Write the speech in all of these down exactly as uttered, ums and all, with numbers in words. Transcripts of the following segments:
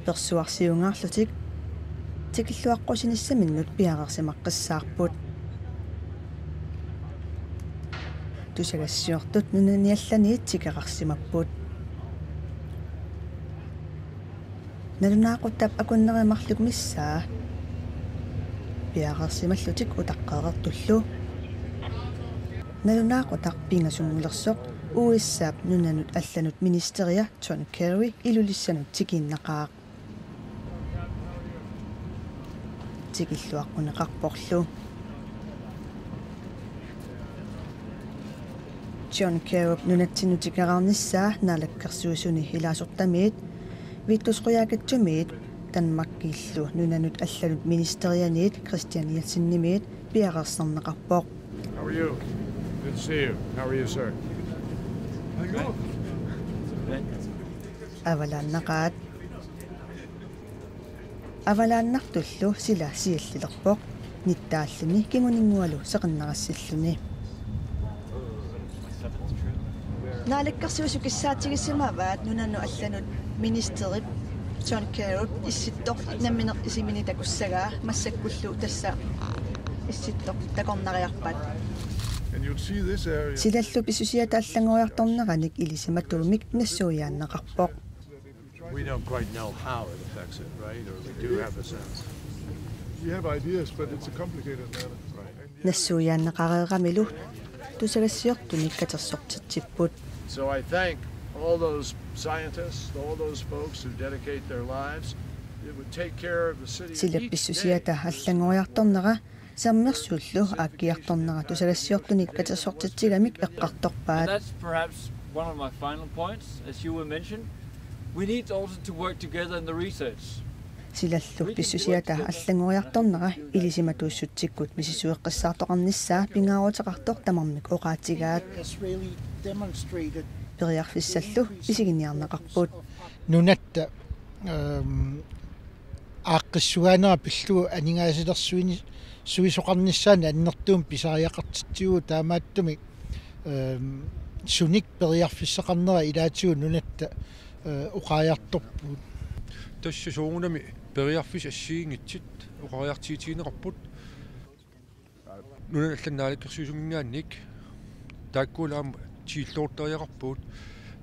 Persuarsiungaarlutik tikilluaqqusinissaminnut piareersimaqqissaarput. Tusagassiortut nunani allaniit tikerarsimapput. Nalunaaqutap akunneri marluk missaa piareersimallutik utaqqereertullu. Nalunaaqutaq pingasunngulersoq U S A-p nunanut allanut ministeria John Kerry Ilulissanut tikiinnaqaaq. Tikilluaqquneqarporlu. John Kerryp nunatsinnut tikeraarnissaa Naalakkersuisuni ilaasortamiit Vittus Qujaukitsumiit Danmarkillu nunanut allanut ministerianiit Kristian Jensenimiit piareersarneqarpoq. How are you? Good to see you. How are you, sir? Avalaannaqaat. Avalaannartullu sila siallilerpoq, nittaalluni kinguninngualu seqinnerissilluni. Naalakkersuisut kissaatigisimavaat nunanut allanut ministerip John Kerryp Issittoq nammineq isiminik takussagaa, massakkullu tassa Issittoq takornariarpat. And you'll see this area. Silallu pissusiata allanngoriartorneranik ilisimatuumik nassuiaanneqarpoq. We don't quite know how it affects it, right? Or we do have a sense. We have ideas, but it's a complicated matter. Right. Nassuiaanneqareeramilu tusagassiortunik katersortitsipput. So I thank all those scientists, all those folks who dedicate their lives. It would take care of the city of each day. Sila pissusiata allanngoriartornera sermersuullu aakkiartornera tusagassiortunik katersortitsigamik eqqartorpaat. And that's perhaps one of my final points, as you were mentioned. We need also to work together in the research. Silallu pissusiata allanngoriartornera ilisimatuussutsikkut misissueqqissaartoqarnissaa pingaaruteqartoq tamarmik oqaatigaat. Has really demonstrated Periarfissallu isiginiarneqarput. Nunatta, øhm, aaqqissugaanera pillugu aningaasilersuini-, suisoqarnissaanut annertuumik pisariaqartitsivugut, taamaattumik, øhm, sunik periarfissaqarnera ilaatigut nunatta, øh, oqariartorpugut. Tassa soorunami periarfissat assigiinngitsut oqariartuutigineqarput. Nunanut allanut naalakkersuisuminngaanniit taakkua aamma tiilloortariaqarpugut.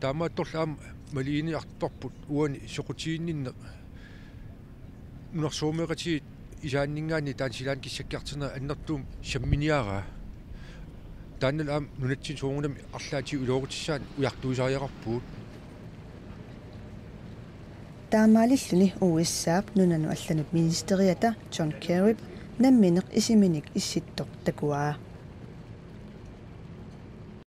Taamaattorli aamma maligineqartarput uani soqutiginninneq nunarsuarmioqatigiit isaanninngaanniit taanna silaanni kissakkeqartinneq annertuumik samminiaraa. Taannalu aamma nunatsinni soorunami arlaatigut iluaqutissaannik ujartuisariaqarpugut. Taamaalilluni U S A-p nunanut allanut ministeriata John Kerryp nammineq isiminik Issittoq takuaa.